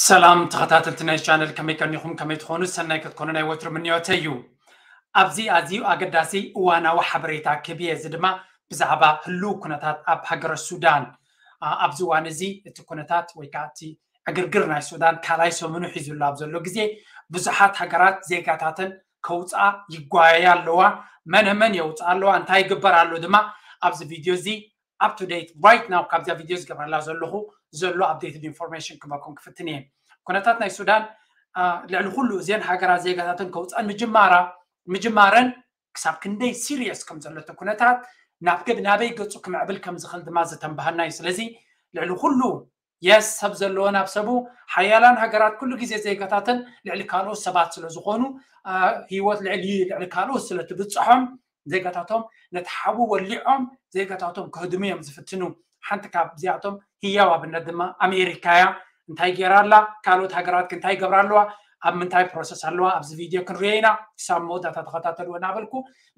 ሰላም ተኸታተልቲ ናይ ቻነል፣ ከመይ ቀኒኹም? ከመይ ትኾኑ? ሰናይ ክትኮኑ ናይ ወትሩ ምንዮተይ እዩ። ኣብዚ ኣዝዩ ኣገዳሲ እዋናዊ ሓበሬታ ክህብ እየ። እዚ ድማ ብዛዕባ ህልው ኩነታት ኣብ ሃገረ ሱዳን፣ ኣ፣ ኣብዚ እዋን እዚ እቲ ኩነታት ወይ ከዓ እቲ ዕግርግር ናይ ሱዳን ካልኣይ ሰሙኑ ሒዙሉ ኣብ ዘሎ ግዜ ብዙሓት ሃገራት ዜጋታተን ከውፅኣ ይጓየያ ኣለዋ። መን መን የውፅኣ ኣለዋ? እንታይ ይግበር ኣሎ ድማ ኣብዚ ቪድዮ እዚ up to date right now ካብዛ ቪድዮ ዝገብረላ ዘለኹ ዘሎ updated information ክበኩም ክፍትን እየ። ኩነታት ናይ ሱዳን፣ ኣ፣ ልዕሊ ኩሉ እዚአን ሃገራት ዜጋታተን ከውፅኣን ምጅማራ ምጅማረን ክሳብ ክንደይ ሲሪየስ ከም ዘሎ እቲ ኩነታት ናብ ገብ ናበይ ገፁ ክምዕብል ከም ዝኽእል ድማ ዘተንባሃና እዩ። ስለዚ ልዕሊ ኩሉ የስ ሰብ ዘለዎ ናብ ሰቡ ሓያላን ሃገራት ኩሉ ግዜ ዜጋታተን ልዕሊ ካልኦት ሰባት ስለ ዝኾኑ፣ ኣ፣ ህይወት ልዕሊ ልዕሊ ካልኦት ስለ ትብፅሖም ዜጋታቶም ነቲ ሓዊ ወሊዖም ዜጋታቶም ከህድሙ እዮም ዝፍትኑ። ሓንቲ ካብዚኣቶም ህያው ኣብነት ድማ ኣሜሪካ እያ። እንታይ ገይራ ኣላ? ካልኦት ሃገራት ከ እንታይ ይገብራ ኣለዋ? ኣብ ምንታይ ፕሮሰስ ኣለዋ? ኣብዚ ቪድዮ ክንሪኦ ኢና። ክሳብ መወዳእታ ተኸታተልዎ እናበልኩ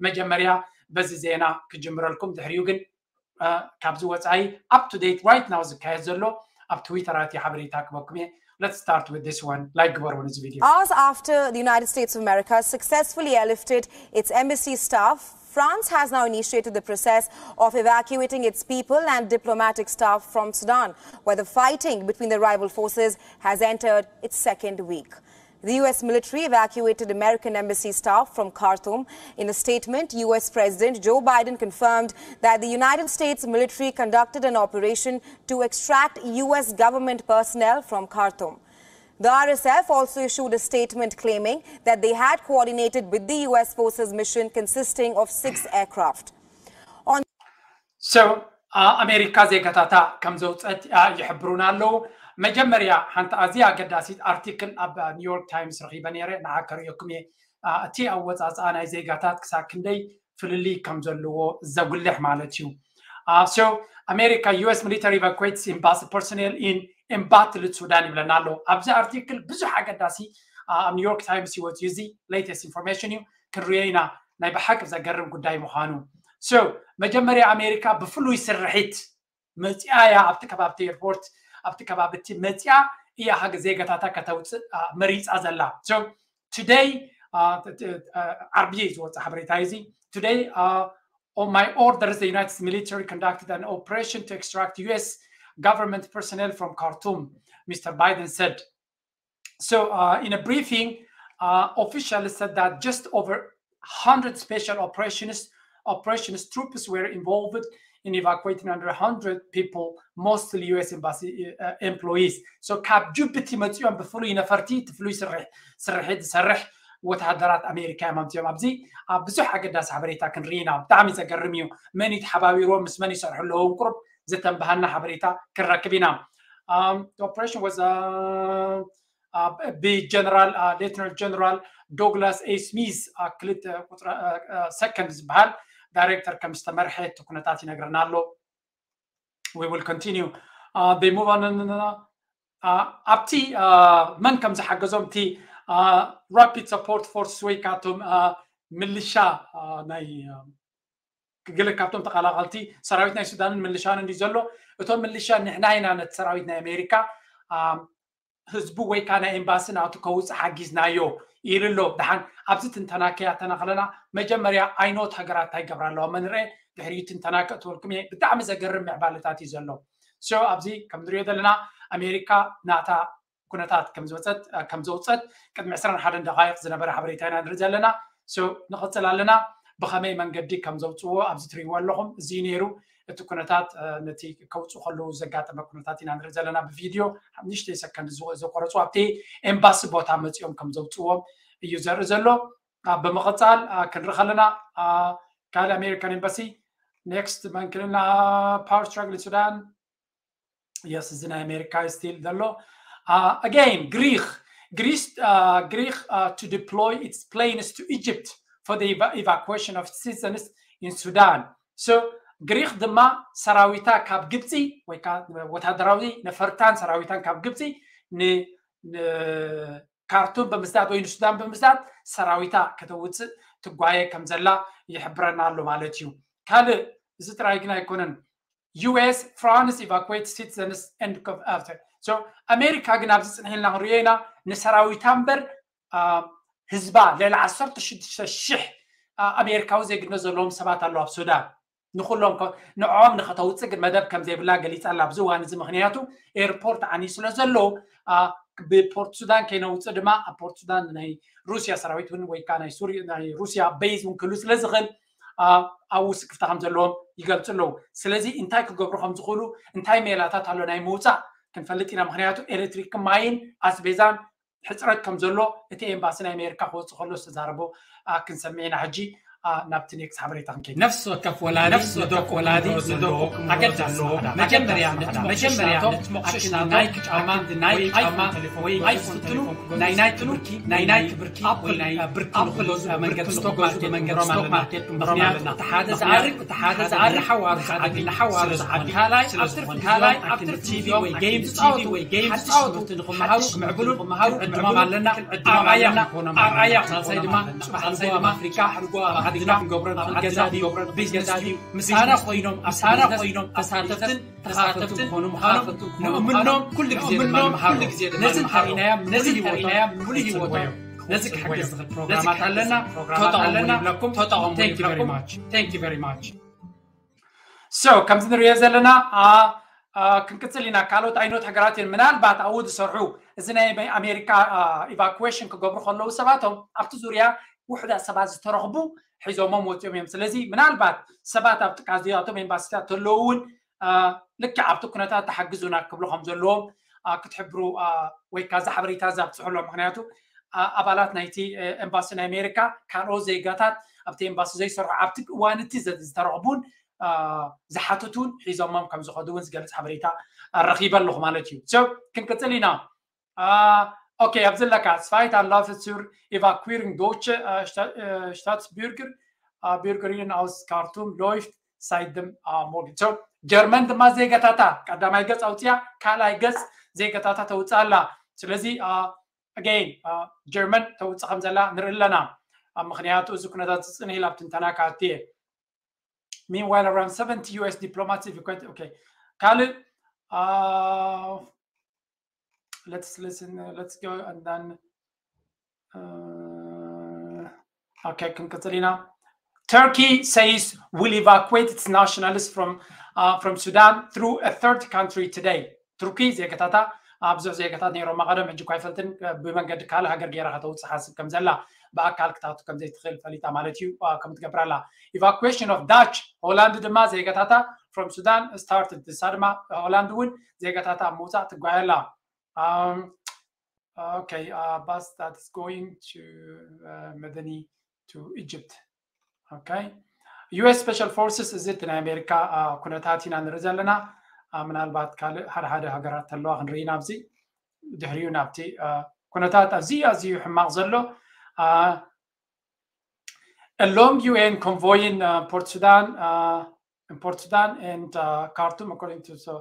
መጀመርያ በዚ ዜና ክጅምረልኩም፣ ድሕሪኡ ግን፣ እ፣ ካብዚ ወፃኢ up to date right now ዝካየድ ዘሎ ኣብ ትዊተራት ሓበሬታ ክበኩም እየ። Let's start with this one. ላይክ ግበርዎ ነዚ ቪድዮ። Hours after the United States of America successfully airlifted its embassy staff, France has now initiated the process of evacuating its people and diplomatic staff from Sudan, where the fighting between the rival forces has entered its second week. The U S military evacuated American embassy staff from Khartoum. In a statement, U S President Joe Biden confirmed that the United States military conducted an operation to extract U S government personnel from Khartoum. The R S F also issued a statement claiming that they had coordinated with the U S forces mission consisting of six aircraft. So, ኣ፣ ኣሜሪካ ዜጋታታ ከም ዘውፀት፣ ኣ፣ ይሕብሩና ኣለዉ። መጀመርያ ሓንቲ ኣዝያ ኣገዳሲት ኣርቲክል ኣብ ኒውዮርክ ታይምስ ረኺበ ነይረ፣ ንዓ ከርእየኩም እየ። ኣ፣ እቲ ኣወፃፅኣ ናይ ዜጋታት ክሳብ ክንደይ ፍልልይ ከም ዘለዎ ዘጉልሕ ማለት እዩ። ኣ፣ so America U S military evacuates embassy personnel in embattled Sudan ይብለና ኣሎ ኣብዚ ኣርቲክል። ብዙሕ ኣገዳሲ፣ ኣ፣ ኣብ ኒውዮርክ ታይምስ ይወፅዩ። እዚ latest information እዩ፣ ክንሪኦ ኢና ናይ ብሓቂ ዘገርም ጉዳይ ምዃኑ። So መጀመርያ ኣሜሪካ ብፍሉይ ስርሒት መፂኣ እያ፣ ኣብቲ ከባቢ እቲ ኤርፖርት ኣብቲ ከባቢ እቲ መፂኣ እያ ሃገ ዜጋታታ ከተውፅእ፣ ኣ፣ መሪፃ ዘላ። So today፣ ኣ፣ ት-፣ ት-፣ ኣ፣ ዓርቢ ዝወፀ ሓበሬታ እዩ እዚ። Today, ኣ፣ on my orders, the United States military conducted an operation to extract U S government personnel from Khartoum, Mister Biden said. So, uh, in a briefing, uh, officials said that just over one hundred special operations operations troops were involved in evacuating under one hundred people, mostly U S embassy, uh, employees. So ካብ ጅቡቲ መፂኦም ብፍሉይ ነፈርቲ እቲ ፍሉይ ስርሕ ስርሒት ዝሰርሕ ወተሃደራት ኣሜሪካ እዮም ኣምፅኦም። ኣብዚ ኣብ ብዙሕ ኣገዳሲ ሓበሬታ ክንርኢ ኢና። ብጣዕሚ ዘገርም እዩ። መን እዩ ተሓባቢርዎም፣ ምስ መን ይሰርሑ ኣለዎም፣ ቁሩብ ዘተንብሃና ሓበሬታ ክንረክብ ኢና። Um, the operation was, uh, uh, ብጀነራል፣ uh, ሌተናል ጀነራል ዶግላስ ኤ ስሚዝ፣ uh, ክልተ ቁፅሪ፣ uh, uh, ሰከንድ ዝበሃል ዳይሬክተር ከም ዝተመርሐ እቲ ኩነታት ይነግረና ኣሎ። We will continue. Uh, they move on. Uh, ኣብቲ፣ uh, መን ከም ዝሓገዞም እቲ፣ uh, Rapid Support Force ወይ ካቶም፣ uh, ምልሻ፣ uh፣ ናይ፣ uh፣ ገለ ካብቶም ተቐላቐልቲ ሰራዊት ናይ ሱዳንን ምልሻን እንዲ ዘሎ፣ እቶም ምልሻ ንሕና ኢና ነቲ ሰራዊት ናይ ኣሜሪካ፣ um፣ ህዝቡ ወይ ከዓ ናይ ኤምባሲ ናቱ ከውፅእ ሓጊዝናዮ ኢሉ ኣሎ። ደሓን ኣብዚ ትንተና ከያተና ከለና መጀመርያ ኣይኖት ሃገራት እንታይ ይገብራ ኣለዋ መንርአ፣ ድሕሪኡ ትንተና ከእትወልኩም እየ። ብጣዕሚ ዘገርም ምዕባለታት እዩ ዘሎ። So ኣብዚ ከም ንሪኦ ዘለና ኣሜሪካ ናታ ኩነታት ከም ዝወፀት፣ ከም ዘውፀት ቅድሚ ዕስራን ሓደን ደቃይቕ ዝነበረ ሓበሬታ ኢና ንርኢ ዘለና። So ንቐፅል ኣለና። ብኸመይ መንገዲ ከም ዘውፅዎ ኣብዚ ትሪእዎ ኣለኹም። እዚ እዩ ነይሩ እቲ ኩነታት፣ እ፣ ነቲ ከውፅኡ ከለዉ ዘጋጠመ ኩነታት ኢና ንርኢ ዘለና። ብቪድዮ ንእሽተይ ሰከንድ ዝወ-፣ ዘቆረፁ ኣብቲ ኤምባሲ ቦታ መፂኦም ከም ዘውፅዎም እዩ ዘርኢ ዘሎ። ኣ፣ ብምቕፃል፣ ኣ፣ ክንርኢ ከለና፣ ኣ፣ ካልእ ኣሜሪካን ኤምባሲ ኔክስት መንክልና power struggle ሱዳን። የስ፣ እዚ ናይ ኣሜሪካ ስቲል ዘሎ። Uh, again ግሪክ ግሪስ፣ uh, ግሪክ, uh, to deploy its planes to Egypt for the eva- evacuation of citizens in Sudan. So ግሪክ ድማ ሰራዊታ ካብ ግብፂ ወይ ከዓ ወታደራዊ ነፈርታን ሰራዊታን ካብ ግብፂ ን- ንካርቱም ብምስዳድ ወይ ንሱዳን ብምስዳድ ሰራዊታ ከተውፅእ ትጓየ ከም ዘላ ይሕብረና ኣሎ ማለት እዩ። ካልእ እዚ ጥራይ ግን ኣይኮነን። U S France evacuate citizens and co- uh, ኣሜሪካ ግን ኣብዚ ፅንሕ ኢልና ክንሪኦ ኢና። ንሰራዊታ እምበር ህዝባ ልዕሊ ዓሰርተ ሽዱሽተ ሽሕ ኣሜሪካዊ ዜግነት ዘለዎም ሰባት ኣለዉ ኣብ ሱዳን። ንኩሎም ንዕኦም ንከተውፅእ ግን መደብ ከም ዘይብላ ገሊፃ ኣላ ኣብዚ እዋን እዚ። ምክንያቱ ኤርፖርት ዓንዩ ስለ ዘሎ ብፖርት ሱዳን ከይነውፅእ ድማ ኣብ ፖርት ሱዳን ናይ ሩስያ ሰራዊት እውን ወይ ከዓ ናይ ሩስያ ቤዝ እውን ክህሉ ስለ ዝኽእል ኣብኡ ስክፍታ ከም ዘለዎም ይገልፁ ኣለዉ። ስለዚ እንታይ ክገብሩ ከም ዝኽእሉ እንታይ ሜላታት ኣሎ ናይ ምውፃእ ክንፈልጥ ኢና። ምክንያቱ ኤሌክትሪክ፣ ማይን ኣስቤዛን ሕፅረት ከም ዘሎ እቲ ኤምባሲ ናይ ኣሜሪካ ክወፅእ ከሎ ዝተዛረቦ ክንሰምዕ ኢና። ሕጂ ናብቲ ኔክስት ሓበሬታ ክንከይድ። ነፍሲ ወከፍ ወላዲ ነፍሲ ወከፍ ወላዲ ንደቁ ኣገዳሲ መጀመርያ መጀመርያ ናይ ጫማ ናይ ጫማ ወይ ኣይፎን ተሌፎን ናይ ናይ ክብርኪ ናይ ናይ ክብርኪ ኣፕል ብርኪ ንክገዙ መንገዲ ስቶክ ማርኬት መንገዲ ስቶክ ማርኬት ክንብሮም ኣለና። እቲ ሓደ ዝኣርግ እቲ ሓደ ዝኣርግ ሓዋሩ ዝዓቢ ንሓዋሩ ዝዓቢ ካልኣይ ኣብ ትርፊ ካልኣይ ኣብ ትርፊ ቲቪ ወይ ጌም ቲቪ ወይ ጌም ዝፃወቱ ትምህርቲ ንክመሃሩ ክምዕብሉን ክምሃሩ ዕድሞም ኣለና። ኣርኣያ ኣርኣያ ሳልሳይ ድማ ፅባሕ ንጎ ኣብ ኣፍሪካ ኣብ ዓድና ክንገብሮ ንኽእል ገዛ ድዩ ቢዝነስ ድዩ ምሳና ኮይኖም ምሳና ኮይኖም ተሳተፍትን ተኻፈትን ክኾኑ ምዃኖም ንእምኖም ኩሉ ግዜ ድማ ንምሃሮም። ነዚ እንተሪእናዮም ነዚ እንተሪእናዮም ሙሉ ህይወቶም ነዚ ክሕግዝ ዝኽእል ፕሮግራማት ኣለና። ተጠቐሙ ይብለኩም። ተጠቐሙ ይብለኩም። Thank you very much። So ከምዚ ንሪኦ ዘለና ክንቅፅል ኢና። ካልኦት ኣይኖት ሃገራት እየን ምናልባት ኣብኡ ዝሰርሑ እዚ ናይ ኣሜሪካ ኢቫኩዌሽን ክገብሩ ከለዉ ሰባቶም ኣብቲ ዙርያ ውሕዳት ሰባት ዝተረኽቡ ሒዞሞም ወፂኦም እዮም። ስለዚ ምናልባት ሰባት ኣብ ጥቃ እዚኣቶም ኤምባሲታት ተለዉ እውን ልክዕ ኣብቲ ኩነታት ተሓግዙና ክብሉ ከም ዘለዎም ክትሕብሩ ወይ ከዓ እዛ ሓበሬታ እዛ ኣብፅሑ ኣሎ። ምክንያቱ ኣባላት ናይቲ ኤምባሲ ናይ ኣሜሪካ ካልኦት ዜጋታት ኣብቲ ኤምባሲ ዘይሰርሑ ኣብቲ እዋን እቲ ዝተረኽቡን ዝሓትቱን ሒዞሞም ከም ዝኸዱ እውን ዝገልፅ ሓበሬታ ረኺበ ኣለኹ ማለት እዩ። ክንቅፅል ኢና። Okay, ኣብዚ ኣለካ። Zweiter Anlauf zur Evakuierung deutsche Staatsbürger, Bürgerinnen aus Khartoum läuft seit dem Morgen. So ጀርመን ድማ ዜጋታታ ቀዳማይ ገፅ ኣውፅያ፣ ካልኣይ ገፅ ዜጋታታ ተውፅእ ኣላ። ስለዚ again ጀርመን ተውፅእ ከም ዘላ ንርኢ ኣለና። ምክንያቱ እዚ ኩነታት ዝፅንሕ ኢላ ኣብ ትንተና ካትየ Meanwhile, around seventy U S diplomats evacuated. Okay. ካልእ let's listen, let's go and then okay, ክንቅፅል ኢና። Turkey says will evacuate its nationals from from Sudan through a third country today. ቱርኪ ዜጋታታ ብዙሕ ዜጋታት ነይሮማ ቀደም፣ ሕጂ እኳ ኣይፈልጥን፣ ብመንገዲ ካልእ ሃገር ገይራ ከተውፅእ ሓስብ ከም ዘላ ብኣካል ክትኣቱ ከም ዘይትኽእል ፈሊጣ ማለት እዩ። ከም ትገብር ኣላ። Evacuation of Dutch፣ ሆላንድ ድማ ዜጋታታ from Sudan started። ንሳ ድማ ሆላንድ እውን ዜጋታታ ኣብ ምውፃእ ትጓየ ኣላ። Okay, bus that is going to Medani to Egypt. Okay. U S Special Forces እዚ እቲ ናይ ኣሜሪካ ኩነታት ኢና ንርኢ ዘለና። ምናልባት ካልእ ሓደ ሓደ ሃገራት ተለዋ ክንርኢ ኢና። ኣብዚ ድሕሪኡ ናብቲ ኩነታት ኣዝዩ ኣዝዩ ሕማቕ ዘሎ a long U N convoy in Port Sudan, in Port Sudan and Khartoum, according to, so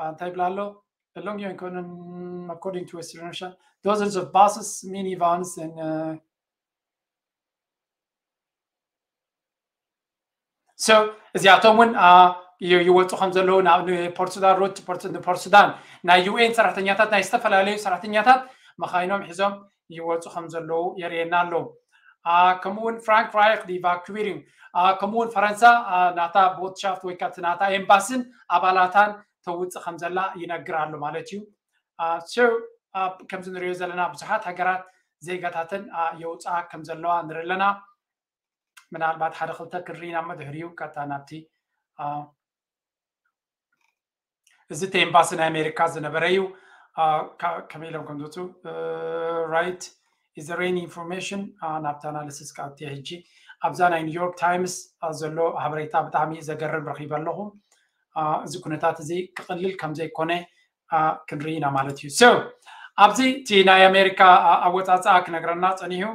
እንታይ ይብላ ኣሎ? A long U N convoy, according to Western Russia, dozens of buses, minivans and So እዚኣቶም እውን ይወፁ ከም ዘለዉ ንፖርት ሱዳን ሩት ንፖርት ሱዳን ናይ ዩ ኤን ሰራሕተኛታት ናይ ዝተፈላለዩ ሰራሕተኛታት መኻይኖም ሒዞም ይወፁ ከም ዘለዉ የርእየና ኣሎ። ከምኡ እውን ፍራንክራይክ ዲቫኩዊሪንግ ከምኡ እውን ፈረንሳ ናታ ቦትሻፍት ወይ ከዓ ናታ ኤምባስን ኣባላታን ተውፅእ ከም ዘላ ይነግር ኣሎ ማለት እዩ። ከምዚ ንሪኦ ዘለና ብዙሓት ሃገራት ዜጋታተን የውፅኣ ከም ዘለዋ ንርኢ ኣለና። ምናልባት ሓደ ክልተ ክንርኢ ኢና እሞ ድሕሪኡ ቀጥታ ናብቲ እዚ እቲ ኤምባሲ ናይ ኣሜሪካ ዝነበረ እዩ። ከመይ ኢሎም ከም ዝወፁ right is there any information ናብቲ ኣናሊሲስ ክኣቱ እየ ሕጂ። ኣብዛ ናይ ኒውዮርክ ታይምስ ዘሎ ሓበሬታ ብጣዕሚ ዘገርም ረኺበ ኣለኹ። እዚ ኩነታት እዚ ክቕልል ከም ዘይኮነ ክንርኢ ኢና ማለት እዩ። So ኣብዚ እቲ ናይ ኣሜሪካ ኣወፃፅኣ ክነግረና ፀኒሑ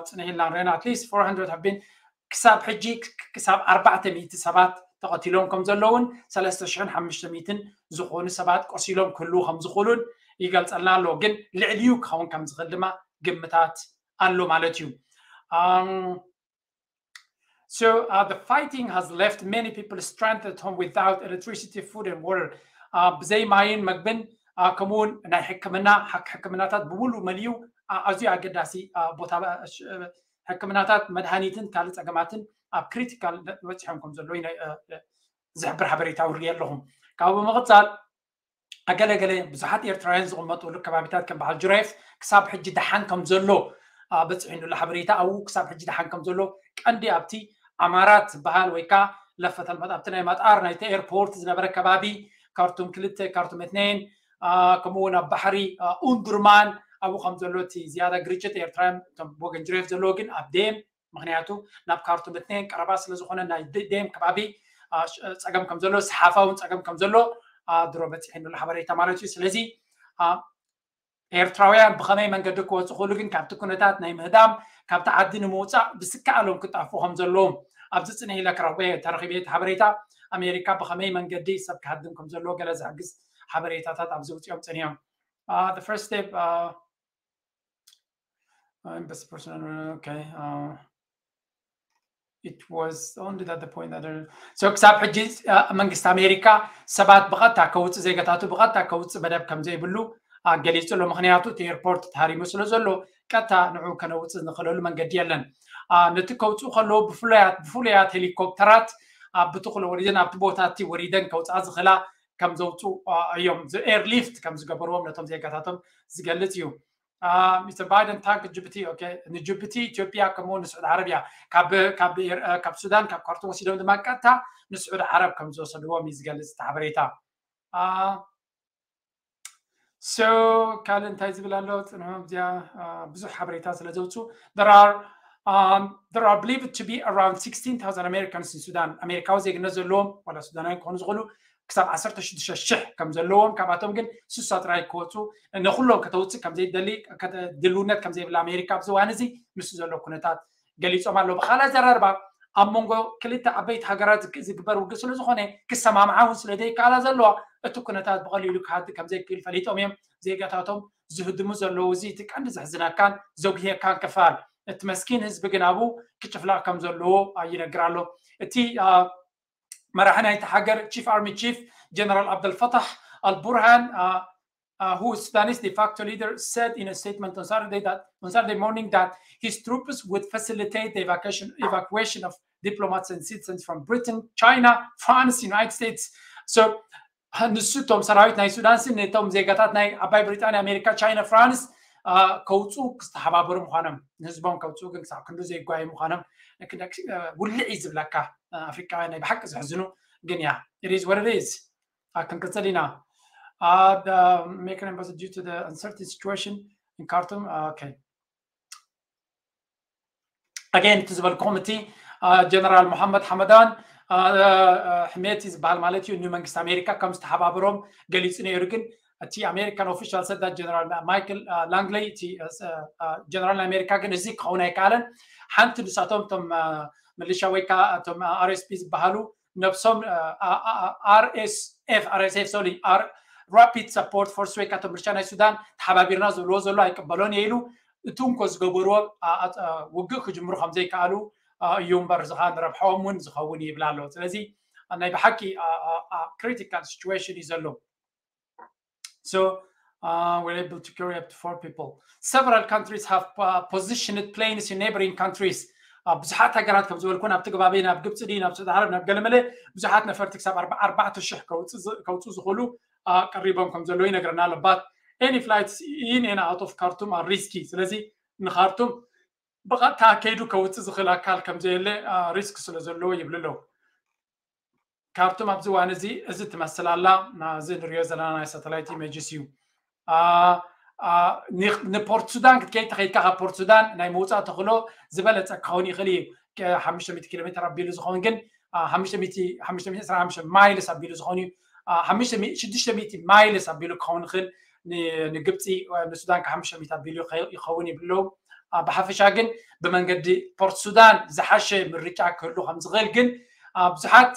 ፅንሕ ኢልና ንሪአና at least four hundred have been ክሳብ ሕጂ ክሳብ ኣርባዕተ ሚእቲ ሰባት ተቐቲሎም ከም ዘለውን ሰለስተ ሽሕን ሓሙሽተ ሚእትን ዝኾኑ ሰባት ቆሲሎም ክህልዉ ከም ዝኽእሉን ይገልፀልና ኣሎ። ግን ልዕሊኡ ክኸውን ከም ዝኽእል ድማ ግምታት ኣሎ ማለት እዩ። So uh, the fighting has left many people stranded at home without electricity, food and water. ብዘይ ማይን መግብን ከምኡውን ናይ ሕክምና ሕክምናታት ብሙሉ መሊኡ ኣዝዩ ኣገዳሲ ቦታ ሕክምናታት፣ መድሃኒትን ካልእ ጸገማትን ኣብ ክሪቲካል በጺሖም ከም ዘለዉ ዝሕብር ሓበሬታ ውርኢ ኣለኹም። ካብኡ ብምቕጻል ኣገለገለ ብዙሓት ኤርትራውያን ዝቕመጥሉ ከባቢታት ከም በዓል ጁሬፍ ክሳብ ሕጂ ደሓን ከም ዘሎ በፂሑ ንሎ ሓበሬታ ኣብኡ ክሳብ ሕጂ ደሓን ከም ዘሎ ቀንዲ ኣብቲ ኣማራት ዝበሃል ወይ ከዓ ለፈተልመጥ ኣብቲ ናይ ማጣር ናይቲ ኤርፖርት ዝነበረ ከባቢ ካርቱም ክልተ፣ ካርቱም እትነይን ከምኡ እውን ኣብ ባሕሪ ኡንዱርማን ኣብኡ ከም ዘሎ እቲ ዝያዳ ግርጭት ኤርትራውያን እቶም ብወገን ጅሬፍ ዘለዎ ግን ኣብ ደም ምክንያቱ ናብ ካርቱም እትነይን ቀረባ ስለዝኾነ ናይ ደም ከባቢ ፀገም ከም ዘሎ ሰሓፋ እውን ፀገም ከም ዘሎ ድሮ በፂሑ ንሎ ሓበሬታ ማለት እዩ። ስለዚ ኤርትራውያን ብኸመይ መንገዲ ክወፁ ክእሉ ግን ካብቲ ኩነታት ናይ ምህዳም ካብቲ ዓዲ ንምውፃእ ብዝከኣሎም ክጣፉ ከም ዘለዎም ኣብዚ ፅንሕ ኢለ ክረኽበ ተረኺበ እቲ ሓበሬታ ኣሜሪካ ብኸመይ መንገዲ ሰብ ክሃድም ከም ዘለዎ ገለ ዝሕግዝ ሓበሬታታት ኣብዚ ውፅኦም ፅንዮም። The first step, uh, uh, embassy personnel, okay. Uh, it was only that the point that so ክሳብ ሕጂ መንግስቲ ኣሜሪካ ሰባት ብቐጥታ ከውፅእ ዜጋታቱ ብቐጥታ ከውፅእ መደብ ከም ዘይብሉ ገሊፁ ኣሎ። ምክንያቱ እቲ ኤርፖርት ተሃሪሙ ስለ ዘሎ ቀጥታ ንዑ ከነውፅእ ንኽእለሉ መንገዲ የለን። ነቲ ከውፅኡ ከለዉ ብፍሉያት ብፍሉያት ሄሊኮፕተራት ኣብ ብትኽሎ ወሪደን ኣብቲ ቦታ እቲ ወሪደን ከውፅኣ ዝኽእላ ከም ዘውፅኡ እዮም ኤርሊፍት ከም ዝገበርዎም ነቶም ዜጋታቶም ዝገልፅ እዩ። ሚስተር ባይደን ታንክ ጅቡቲ ንጅቡቲ ኢትዮጵያ ከምኡ ንስዑድ ዓረብያ ካብ ሱዳን ካብ ካርቱም ወሲዶም ድማ ቀጥታ ንስዑድ ዓረብ ከም ዝወሰድዎም እዩ ዝገልፅ እቲ ሓበሬታ። So ካልእ እንታይ ዝብል ኣሎ ፅንሖም እዚኣ ብዙሕ ሓበሬታ ስለ ዘውፅኡ there are um, there are believed to be around sixteen thousand Americans in Sudan ኣሜሪካዊ ዜግነት ዘለዎም ዋላ ሱዳናዊ ክኾኑ ዝኽእሉ ክሳብ ዓሰርተ ሽዱሽተ ሽሕ ከም ዘለዎም ካብኣቶም ግን ስሳ ጥራይ ክወፁ ንኩሎም ከተውፅእ ከምዘይደሊ ድልውነት ከምዘይብላ ኣሜሪካ ኣብዚ እዋን እዚ ምስ ዘሎ ኩነታት ገሊፆም ኣለዉ። ብካልእ ኣዘራርባ ኣብ መንጎ ክልተ ዓበይቲ ሃገራት ዝግበር ውግእ ስለዝኾነ ክሰማምዓ እውን ስለዘይከኣላ ዘለዋ እቲ ኩነታት ብቐሊሉ ክሃድእ ከምዘይክእል ፈሊጦም እዮም። ዜጋታቶም ዝህድሙ ዘለዉ እዚ እቲ ቀንዲ ዘሕዝነካን ዘጉህየካን ክፋል እቲ መስኪን ህዝቢ ግን ኣብኡ ክጭፍላቕ ከም ዘለዎ ይነግር ኣሎ። እቲ መራሒ ናይቲ ሃገር ቺፍ ኣርሚ ቺፍ ጀነራል ዓብደልፈታሕ ኣልቡርሃን uh, who is Sudanese de facto leader, said in a statement on Saturday that on Saturday morning that his troops would facilitate the evacuation, evacuation of diplomats and citizens from Britain, China, France, United States. So ንሱ እቶም ሰራዊት ናይ ሱዳን ሲ ነቶም ዜጋታት ናይ ዓባይ ብሪጣንያ ኣሜሪካ ቻይና ፍራንስ ከውፁ ክስተሓባበሩ ምዃኖም ንህዝቦም ከውፅኡ ግን ክሳብ ክንዱ ዘይጓዩ ምዃኖም ውልዒ ዝብለካ ኣፍሪቃውያን ናይ ብሓቂ ዘሕዝኑ ግን ያ it is what it is ክንቅፅል ኢና። American embassy due to the uncertain situation in Khartoum. Okay. Again እቲ ዝበልኩኹም እቲ ጀነራል መሓመድ ሓመዳን ሕሜቲ ዝበሃል ማለት እዩ ንመንግስቲ ኣሜሪካ ከም ዝተሓባበሮም ገሊፁ ነይሩ። ግን እቲ ኣሜሪካን ኦፊሻል ሰዳ ጀነራል ማይክል ላንግለይ እቲ ጀነራል ኣሜሪካ ግን እዚ ክኸውን ኣይከኣለን። ሓንቲ ንሳቶም እቶም ሚሊሻ ወይ ከዓ እቶም ኣር ኤስ ፒ ዝበሃሉ ነብሶም ኣር ኤስ ኤፍ ኣር ኤስ ኤፍ ሶሪ ራፒድ ሰፖርት ፎርስ ወይ ከዓ እቶም ሚሊሻ ናይ ሱዳን ተሓባቢርና ዝብልዎ ዘሎ ኣይቅበሎን እየ ኢሉ እቲ እንኮ ዝገበርዎ ውግእ ክጅምሩ ከም ዘይከኣሉ እዩ እምበር ዝኻ ንረብሖም እውን ዝኸውን ይብል ኣሎ። ስለዚ ናይ ብሓቂ critical situation እዩ ዘሎ። So uh, we're able to carry up to four people. Several countries have uh, positioned planes in neighboring countries. ብዙሓት ሃገራት ከም ዝበልኩ ናብ ትግባበይ ናብ ግብፂ ድዩ ናብ ስዑዲ ዓረብ ናብ ገለመለ ብዙሓት ነፈርቲ ክሳብ ኣርባዕተ ሽሕ ከውፅኡ ዝኽእሉ ቀሪቦም ከም ዘለዉ ይነግረና ኣሎ። But any flights in and out of Khartoum are risky. ስለዚ ንካርቱም ብቐጥታ ከይዱ ከውፅእ ዝኽእል ኣካል ከም ዘየለ ሪስክ ስለ ዘለዎ ይብሉ ኣለዉ። ካርቱም ኣብዚ እዋን እዚ እዚ ትመስል ኣላ። እዚ ንሪኦ ዘለና ናይ ሳተላይት ኢሜጅስ እዩ። ንፖርት ሱዳን ክትከይድ ተኸይድካ ካብ ፖርት ሱዳን ናይ ምውፃእ ተኽእሎ ዝበለፀ ክኸውን ይኽእል እዩ። ሓሙሽተ ሚእቲ ኪሎ ሜትር ኣቢሉ ዝኸውን ግን ሓሙሽተ ሚእቲ ሓሙሽተ ሚእቲ ዕስራን ሓሙሽተን ማይልስ ኣቢሉ ዝኸውን እዩ። ሽዱሽተ ሚእቲ ማይልስ ኣቢሉ ክኸውን ይኽእል ንግብፂ ንሱዳን ካብ ሓሙሽተ ሚእቲ ኣቢሉ ይኸውን ይብሉ። ብሓፈሻ ግን ብመንገዲ ፖርት ሱዳን ዝሓሸ ምርጫ ክህሉ ከም ዝኽእል ግን ብዙሓት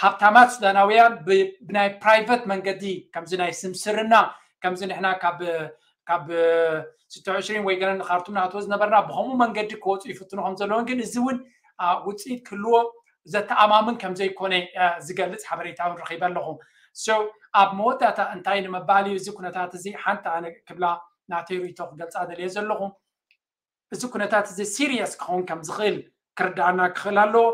ሃብታማት ሱዳናውያን ብናይ ፕራይቨት መንገዲ ከምዚ ናይ ስምስርና ከምዚ ንሕና ካብ ካብ ስተ ዕሽሪን ወይ ገለ ንካርቱም ንኣትዎ ዝነበርና ብከምኡ መንገዲ ክወፁ ይፍትኑ ከም ዘለውን ግን እዚ እውን ውፅኢት ክህልዎ ዘተኣማምን ከም ዘይኮነ ዝገልፅ ሓበሬታ እውን ረኺበ ኣለኹ። So ኣብ መወዳእታ እንታይ ንምባል እዩ እዚ ኩነታት እዚ? ሓንቲ ኣነ ክብላ ናተይ ርእይቶ ክገልፃ ደልየ ዘለኹ፣ እዚ ኩነታት እዚ serious ክኸውን ከም ዝኽእል ክርዳኣና ክኽእል ኣለዎ።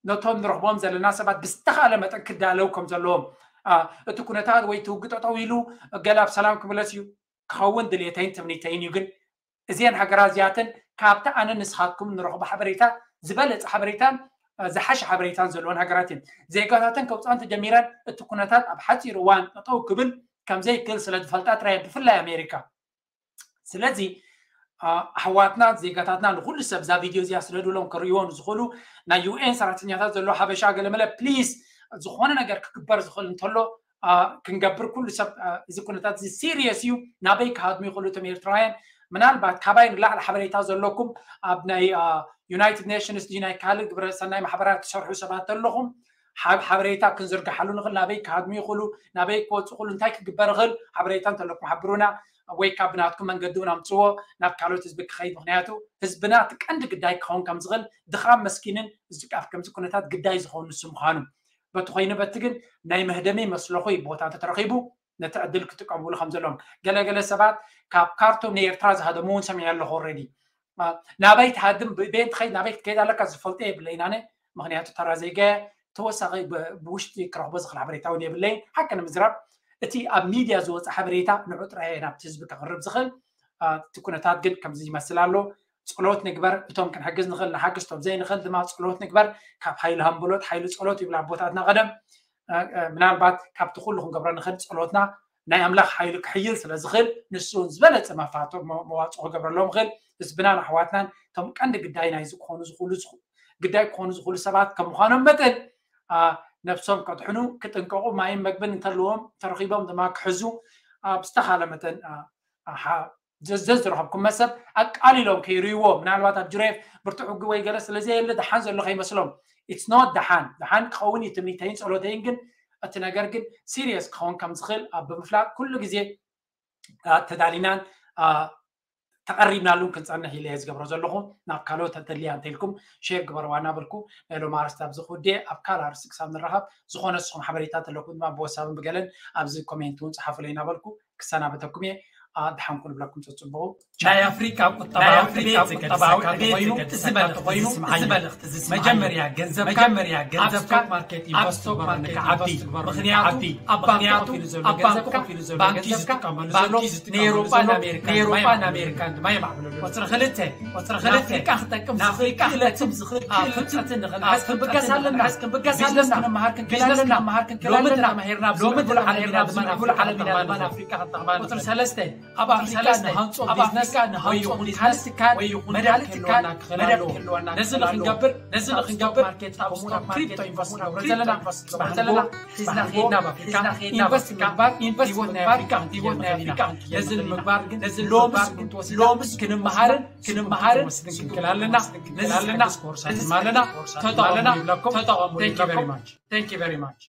ነቶም ንረኽቦም ዘለና ሰባት ብዝተኻለ መጠን ክዳለው ከም ዘለዎም፣ እቲ ኩነታት ወይ እቲ ውግእ ጠጠው ኢሉ ገለ ኣብ ሰላም ክምለስ እዩ ክኸውን ድልየተይን ትምኒተይን እዩ። ግን እዚአን ሃገራት እዚኣተን ካብቲ ኣነ ንስኻትኩም ንረኽቦ ሓበሬታ ዝበለፀ ሓበሬታን ዝሓሸ ሓበሬታን ዘለወን ሃገራት እየን። ዜጋታተን ከውፅኣን ተጀሚረን እቲ ኩነታት ኣብ ሓፂር እዋን ጠጠው ክብል ከም ዘይክእል ስለ ዝፈልጣ ጥራይ፣ ብፍላይ ኣሜሪካ። ስለዚ ኣሕዋትና ዜጋታትና ንኩሉ ሰብ እዛ ቪድዮ እዚኣ ስለዱሎም ክርእይዎ ንዝኽእሉ ናይ ዩ ኤን ሰራሕተኛታት ዘለዎ ሓበሻ ገለመለ please ዝኾነ ነገር ክግበር ዝኽእል እንተሎ ክንገብር ኩሉ ሰብ እዚ ኩነታት እዚ serious እዩ። ናበይ ክሃድሙ ይኽእሉ እቶም ኤርትራውያን? ምናልባት ካባይ ንላዕሊ ሓበሬታ ዘለኩም ኣብ ናይ United Nations ናይ ካልእ ግብረ ሰናይ ማሕበራት ትሰርሑ ሰባት ኣለኹም ሓበሬታ ክንዝርግሓሉ ንኽእል ናበይ ክሃድሙ ይኽእሉ ናበይ ክወፁ ይኽእሉ እንታይ ክግበር ይኽእል ሓበሬታ እንተለኩም ሓብሩና። ወይ ካብ ብናትኩም መንገዲ እውን ኣምፅዎ ናብ ካልኦት ህዝቢ ክኸይድ ምክንያቱ ህዝብና እቲ ቀንዲ ግዳይ ክኸውን ከም ዝኽእል ድኻም መስኪንን ዝቃፍ ከምዚ ኩነታት ግዳይ ዝኸውን ንሱ ምዃኑ በቲ ኮይኑ በቲ ግን ናይ መህደሚ መስለኹ ቦታ እንተተረኺቡ ነቲ ዕድል ክጥቀምሉ ከም ዘለዎም ገለገለ ሰባት ካብ ካርቱም ንኤርትራ ዝሃደሙ እውን ሰሚዐ ኣለኹ already። ናበይ ትሃድም ብቤን ትኸይድ ናበይ ክትከይድ ኣለካ ዝፈልጦ የብለይን ኣነ ምክንያቱ ተራ ዜጋ ተወሳኺ ብውሽጢ ክረኽቦ ዝኽእል ሓበሬታ እውን የብለይን። ሓቂ ንምዝራብ እቲ ኣብ ሚድያ ዝወፀ ሓበሬታ ንዑ ጥራይ ናብቲ ህዝቢ ከቕርብ ዝኽእል እቲ ኩነታት ግን ከምዚ ይመስል ኣሎ። ፀሎት ንግበር እቶም ክንሕግዝ ንኽእል ንሓግዝ እቶም ዘይንኽእል ድማ ፀሎት ንግበር። ካብ ሓይሊ ሃምበሎት ሓይሊ ፀሎት ይብላ ኣቦታትና ቀደም። ምናልባት ካብቲ ኩሉ ክንገብሮ ንኽእል ፀሎትና ናይ ኣምላኽ ሓይሊ ክሕይል ስለ ዝኽእል ንሱ ዝበለፀ መፋቶ መዋፅኦ ክገብረሎም ይኽእል። ህዝብናን ኣሕዋትናን እቶም ቀንዲ ግዳይ ናይዚ ክኾኑ ዝኽእሉ ግዳይ ክኾኑ ዝኽእሉ ሰባት ከም ምዃኖም መጠን ነብሶም ከድሕኑ ክጥንቀቑ ማይን መግብን እንተለዎም ተረኺቦም ድማ ክሕዙ ኣብ ዝተኻለ መጠን ዘዝረኸብኩም መሰብ ኣቃሊሎም ከይርእይዎ ምናልባት ኣብ ጅሬፍ ብርቱዕ ሕጊ ወይ ገለ ስለዘየለ ደሓን ዘሎ ከይመስሎም። It's not ደሓን ደሓን ክኸውን እዩ ትምኒተይን ፀሎተይን ግን እቲ ነገር ግን serious ክኸውን ከም ዝኽእል ኣብ ብምፍላጥ ኩሉ ግዜ ተዳሊናን ተቐሪብናሉን ክንፀንሕ ኢለ እየ ዝገብሮ ዘለኹ። ናብ ካልኦት ተደልያ እንተኢልኩም share ግበርዋ እናበልኩ ናይ ሎም ኣርስቲ ኣብዚ ክውድየ ኣብ ካልእ ኣርስቲ ክሳብ ንራኸብ ዝኾነ ንስኹም ሓበሬታ ተለኩም ድማ ብወሳብን ብገለን ኣብዚ comment እውን ፀሓፉለይ እናበልኩ ክሰናበተኩም እየ። ደሓንኩ ንብለኩም ፅፅብቑ። ናይ ኣፍሪቃ ቁጠባዊ ዕቤት ዘገድሰካ ተኮይኑ እዚ መልእኽቲ እዚ ስምዓዮ። መጀመርያ ገንዘብካ ኣብ ስቶክ ማርኬት ኢንቨስት ግበሮ ንክዓቢ። ምኽንያቱ ኣብ ባንክ ኮፍ ኢሉ ዘሎ ገንዘብካ ባንክ እዩ ዝጥቀመሉ ዘሎ። ንኤሮጳ ንኣሜሪካን ድማ የማዕብለሉ። ቁፅሪ ክልተ ቁፅሪ ክልተ ንኣፍሪቃ ክጠቅም ዝኽእል ክእለትን ፍልጠትን ንኽንሕዝ ክንብገስ ኣለና። ቢዝነስ ክንመሃር ክንክእል ኣለና። ሎሚ ተማሂርና ኣብዚ ምዕቡል ዓለም ኢና ድማ ንኣፍሪቃ ክንጠቕማ ንኽእል። ቁፅሪ ሰለስተ ኣብ ኣፍሪካ ንሃንፆ ቢዝነስ ወይ ይኹን ካልእ ትካል መደብ ክህልወና ክኽእል ኣለዎ። ነዚ ንክንገብር ነዚ ንክንገብር ማርኬት ኣብ ስቶክ ማርኬት ኢንቨስት ንገብሮ ዘለና ጽባሕ ንግሆ ሒዝና ከይድና ኣብ ኣፍሪካ ኢንቨስት ምግባር ኢንቨስት ምግባር ህይወት ናይ ኣፍሪካ ክንቅይር ንኽእል ኢና። ነዚ ንምግባር ግን ሎምስ ሎምስ ክንመሃርን ክንመሃርን ክንወስድን ክንክእል ኣለና። ነዚ ዝሕግዝ ኮርሳት ድማ ኣለና። ተጠቐሙ ይብለኩም። Thank you very much። Thank you very much።